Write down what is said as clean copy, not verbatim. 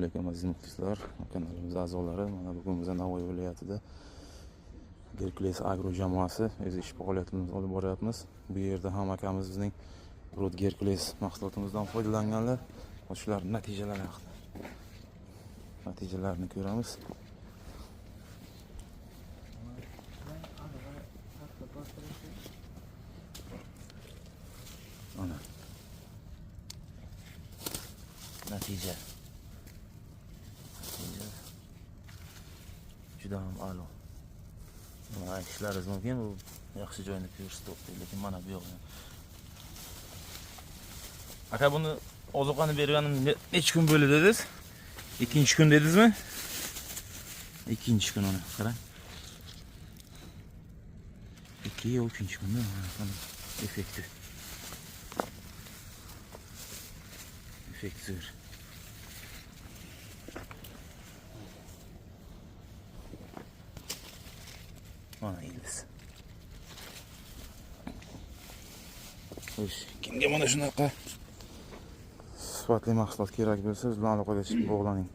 Alaykum, aziz muxlislar, kanalimiz a'zolari. Mana bugun biz Navoiy viloyatida Gerkules Agro jamoasi o'z ish faoliyatimizni olib boryapmiz. Bu yerda ham akamiz bizning Brod Gerkules mahsulotimizdan foydalanganlar. Shular natijalari haqida natijalarini ko'ramiz. Ana. Natija. Natija juda ham a'lo. Mana aytishlaringiz mumkin, bu yaxshi joyini ko'rsatyapti, lekin mana bu yog'i. Aka, buni ozuqani berganim necha kun bo'ldi dedingiz? Ikkinchi kun dedingizmi? Ikkinchi kun, uni qarang. Ikki yo uchinchi kunda mana effekti. Effekt zo'r. Mana ildiz. Xo'sh, kimga mana shunaqa sifatli mahsulot kerak bo'lsa, biz bilan aloqaga chiqib bog'laning.